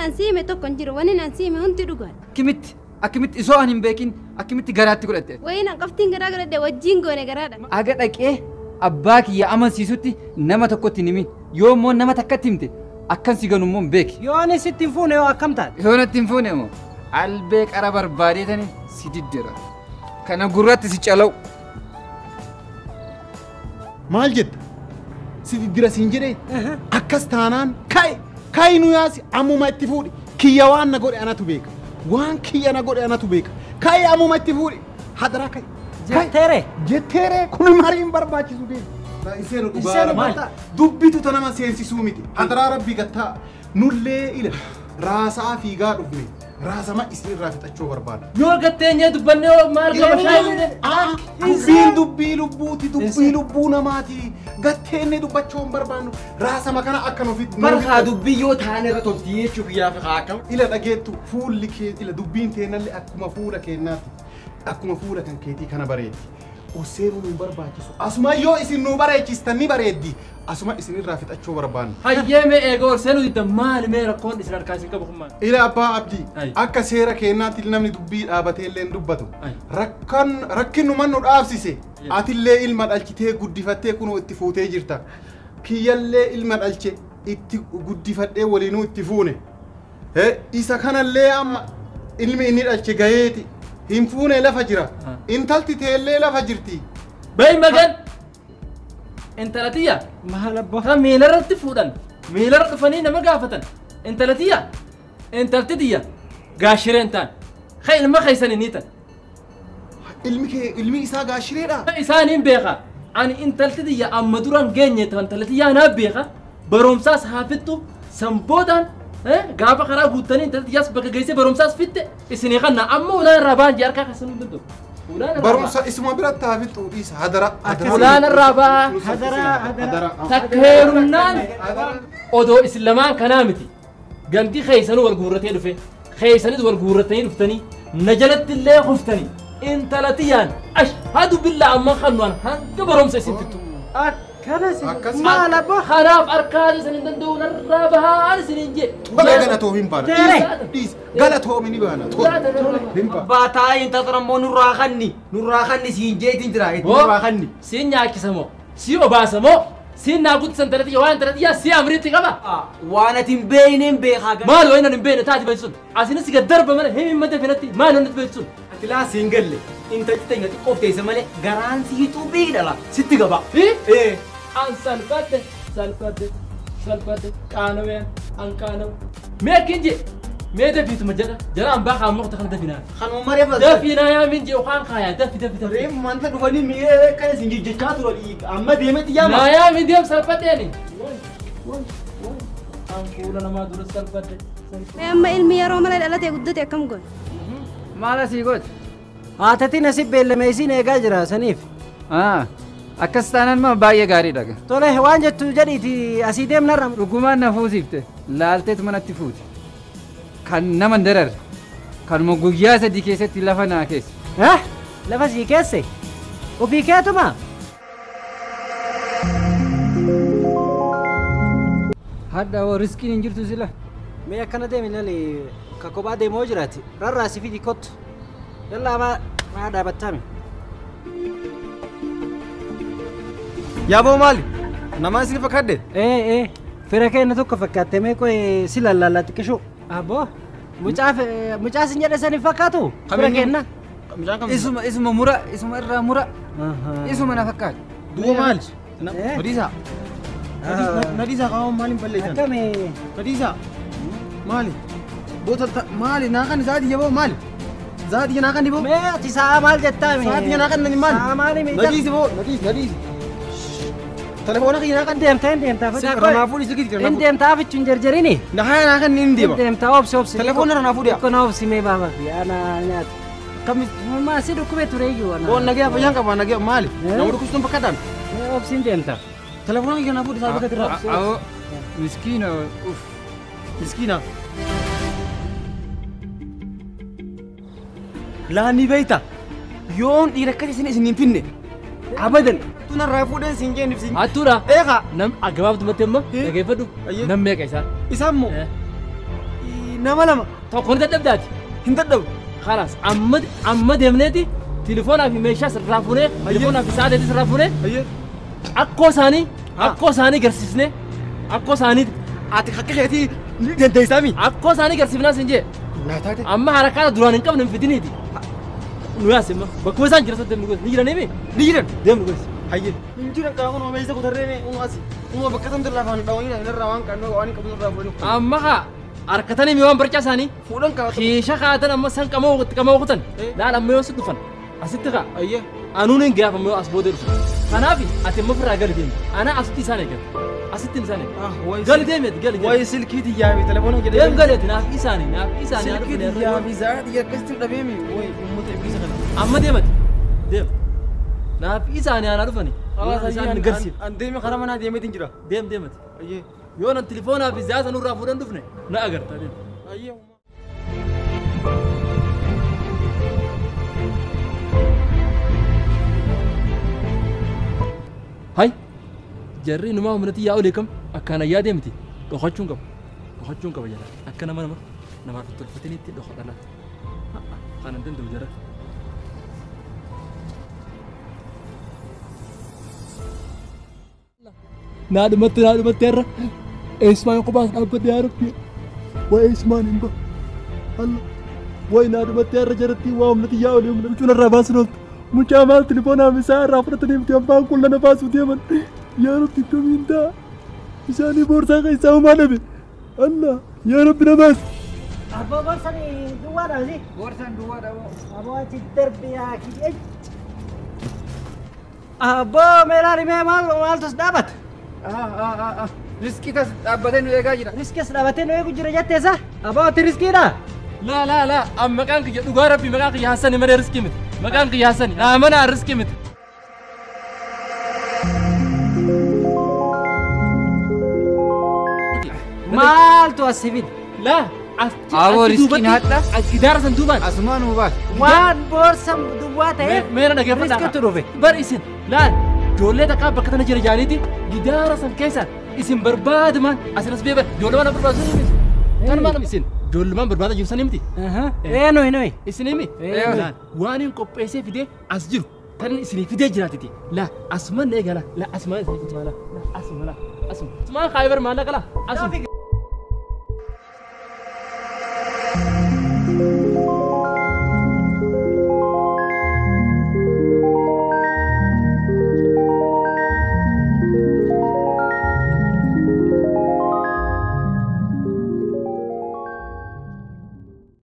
ansiime tokko hin jiru. Waniin ansiime hundi dhugaadha. Akkamitti akkamitti isoo ani hin beekin akkamitti garaatti godhatte? Wayiin an qoftiin garaa godhadhe wajjin goone garaadha. Aga dhaqee abbaa kiyya amansiisutti nama tokkotti hin himin. Yoo immoo nama takkatti himte akkan si ganu immoo hin beeki. Yoo ani sitti hin fuune yoo akkam taate? Yoo natti hin fuune moo albee qara barbaadeetani si diddira. Kana gurratti si calau. Maal jetta? Si diddira siin jedhee akkas taanaan ka'i ka'i nu yaasi ammuma itti fuudhi. Kiyya waan na godhe anatu beeka. Waan kiyya na godhe anatu beeka. Ka'i ammuma itti fuudhi. Hadaraa ka'i. Jetteere. Jetteere kun marii hin barbaachisu deemu. Iseenu dhugaa dubbitu ta nama seensisuu miti. Hadaraa rabbii gattaa nullee ila raasaa fiigaa dhufne raasama isinirraa fixachuu barbaada. Yoo gatteenyee dubbannee maal qaba shaayii? Dubbiin dubbii lubbuuti dubbii lubbuu namaati. Gatteennee dubbachuu hin barbaannu raasama kana akka nuuf Barhaa dubbii yoo taane irra tolti jechuuf yaaf haakam. Ila dhageettu fuulli kee ila dubbiin teennallee akkuma fuula keenyaati. Akkuma fuula kan keetii kana bareeddi. Osseeruu nu barbaachisu. Asuma yoo isin nu bareechistan ni bareeddi. Asuma isinirraa fixachuu barbaannu. Hayyee mee eega ol seenuu didda maali mee rakkoon isin harkaa isin qabu kun maali? Ila abbaa abdii akka seera keenyaatti namni dubbii dhaabatee illee dubbatu. Rakkinuma nu dhaabsise. Atillee ilma dhalchitee guddifattee kunoo itti fuutee jirta. Kiyyallee ilma dhalche itti guddifadhee waliinuu itti fuune. Isa kanallee amma ilmi inni dhalche gaheeti. Hin fuune lafa jira. Intalti teellee lafa jirti. Bayi magan! Intala tiyya. Maal abbaa? Kan miilarratti fuudhan. Miilarra dhufanii nama gaafatan. Intala tiyya. Intalti tiyya. Gaashireen ta'an. Kan ilma keessanii ni ta'an. Ilmi kee ilmi isaa gaashireedha. Isaaniin beeka. Ani intalti tiyya amma duraan geenye intala tiyyaa naaf beeka. Barumsaas haa fixxu. Sanboodaan gaafa karaa guuttanii intalti tiyyaas bakka geessee barumsaas fitte isinii kanna amma ulaan irraa ba'an jee harkaa keessan hin danda'u. Barumsa isuma biratti haa fixxu dhiisa hadara. Ulaan irraa ba'a. Hadara. Takka heerumnaan odoo isin lamaan kanaa miti. Gandi keessanuu wal guurratee dhufe. Keessanis wal guurratanii dhuftanii na jalatti illee kuftanii intala tiyyaan ashhadu billaa amma kannuwaan hanga barumsa isin fixxu. Akkanas maal abbaa? Kanaaf harkaa isin hin danda'u narraa bahaa isin hin jee. Baga galatoomi hin baana. Dhiis galatoomi ni baana. Hin baana. Abbaa taa'ee intala immoo nurraa kanni nurraa kanni siin jeetiin jira nurraa kanni. Siin nyaachisa moo si obaasa moo siin naa guddisan intala tiyya waan intala tiyyaa si amriitti qaba. Waan ati hin beekne hin beekaa. Maal waan hin beekne taati beeksun asinis gad darba malee hin madda finatti maal wanti beeksun. Ati laa siin galle intalti teenya xiqqoof teesse malee garaan si xuphii dhala sitti gaba. An salphadhe salphadhe salphadhe qaanaween an qaanaw. Mee akkin jee mee dafiituma jedha jala an baa qaama waqti kana dafinaa. Kanuma maree fudhate. Dafinaa yaa min jee waan kaayaa dafi dafi dafi. Reefu manta dhufanii mi'ee kana isin jejjechaa turan amma deemetti yaama. Naa yaa min deem salphadheeni. An fuula namaa dura salphadhe. Mee amma ilmi yeroo malee dhalatee guddate akkam goone? Maal asii goote? Haatatiin asii beellame isiin eegaa jira saniif. Akkas taanaan ma baay'ee gaariidha. Tole waan jettu jedhiiti asii deemnarra. Dhugumaan na fuusifte laalteet manatti fuute. Kan nama hin dararre kanuma guyyaa sadii keessatti lafa naa keesse. Lafa sii keesse? Ofii keetuma? Hadha hoo riskiin hin jirtu sila. Mee akkana deemi lali ka kophaa deemoo jiraati. Rarraasi fidi kottu. Yallaa maa dhaabattaami. Yaaboo maali? Nama isin fakkaadde? Fira keenya tokko fakkaatte mee qoy si lallaallaa xiqqishuu. Aboo mucaa sin jedhe san hin fakkaatu? Fira keenya. Isuma isuma mura isuma irraa mura. Isuma na fakkaata. Duuba maali? Nadiisaa. Nadiisaa qaama maaliin balleessan? Akkami? Nadiisaa maali? Boota maali naa kan zaati jaboo maali? Zaati naa kan diboo? Mee ati sa'a maal jettaa mee? Zaati naa kan nani maali? Sa'a maali mee? Nadiisi boo nadiisi nadiisi. Telefoona kiyya naa kan Deemtee hin deemtaa fakkii. Ranaa fuudhi sikiti Hin deemtaa afichu hin jarjarini. Nahaa naa kan hin deema. Deemtaa obsi obsi. Telefoona ranaa fuudhi. Xiqqoo na obsi mee baaba fi ana nyaata. Kamis Maa si dhukkubee ture iyyuu ana. Boo nagaya fayyaan qaba nagaya maali? Nama dhukkubsuun fakkaatan. Mee obsi hin deemtaa. Telefoona kiyya naa fuudhi isaa bakka tirraa. Awoo miskiina uff. Miskiina. Laani beeyta yoon dhiira akkasii isin isin hin finne abadan Tunarraa fuudheen siin jeen ibsin. Hattuudha. Eegaa. Nam gabaabdumatti amma dhageeffadhu. Nam meeqa isaan? Isaan moo? Nama lama. Tokko ni dadhabdaati. Hin dadhabu. Khalaas amma deemneeti telefoonaa fi meeshaa sirraa fuunee telefoonaa fi sa'aatii sirraa fuunee akkoo isaanii garsiisnee akkoo isaanii. Ati akka keetii ni dandeessaami. Akkoo isaanii garsiifnaa sin jee. Amma harakaata duraan hin qabne hin fidiniiti. Nu yaasima bakkuma isaan jiran deemnu gosi ni jiranii mi? Ni jiran. Deemnu gosi. Hayyee. Hin jiran kaa kun meeshaa kutarree asi. Uma bakka san dirraa afaan dhawanii irraa waan qabnu waan qabnu irraa fuudhu. Amma haa harkatanii mi waan barcaa isaanii. Fuudhan kaa. Kiisha kaatan amma san qamoo kutan. Laal amma yoo si dhufan asitti kaa. Hayyee. Anuun hin gaafa amma yoo as booda dhufu. Kanaaf ati amma ofirraa gali deemi. Ana asitti isaan eegan. Asitti isaan eegan. Gali deemi ati gali deemi. Wayi silkii xiyyaa fi telefoona jedhee. Deem gali ati naaf isaanii naaf isaanii. Silkii xiyyaa fi zaadii akkasitti dhabeemi wayi uummata iblisa kana. Amma deemati deem. Naaf isaanii aanaa dhufani. Isaan garsiif. An deemi karaa manaa deemeetiin jira. Deem deemati. Yoo nan telefoonaa fi zaasa nurraa fuudhan dhufne na agarta deem. Hay jarri numaa humnati yaa olee kam akkaan ayyaa deemti dhokachuun qaba jala akka nama namaaf tolfataniitti dhokadha kanan danda'u jara. Naa dhumatti har'a eessumaan kophaas dhaabbate yaa Rabbi waa eessumaan hin bahu alla wayi naa dhumatti har'a jaratti waa humnati yaa olee humna bichuun irraa baasuun ooltu mucaa maal telefoonaa isaa irraa fudhatanii miti abbaan kun lana baasuu deeman yaa Rabbi kamiin ta'a bishaanii boorsaa keessaa homaa dhabe alla yaa Rabbi na baasi. Abbaa boorsaan duwwaadha si? Boorsaan duwwaadha moo? Abbaa achi darbe yaa kiyya. Abbaa meelaan himee maaltu as dhaabata? Riskii tas dhaabbatee nu eegaa jira. Riskii as dhaabbatee nu eegu jira jetteessa? Abbaa ati riskiidha? Laa laa laa amma maqaan kiyya dhugaa Rabbi maqaan kiyya Hassani malee riskii miti. Maqaan kiyya Hassani naa manaa riskii miti. Maaltu as fide? Laa Aboo riskiin hadha. Gidaara san duubaan. Asumaan nu baas. Waan boorsa duwwaa ta'eef meera dhaggeeffadhaa. Riskiitu dhufe. Bar isin laal ijoollee takkaa bakka tana jira jaaniiti gidaara san keessa isin barbaadaman asinas beeban ijoollee barbaadu sanii miti. Kanumaan isin ijoollumaan barbaada jiru sanii miti. Ee nuyi nuyi. Isin himi. Waan hin qopheessee fidee as jiru tan isinii fidee jiraatiti. La asumaan eegala la asumaan isinii fidee la asuma la asuma. Asumaan kaayibar maallaqa la asuma.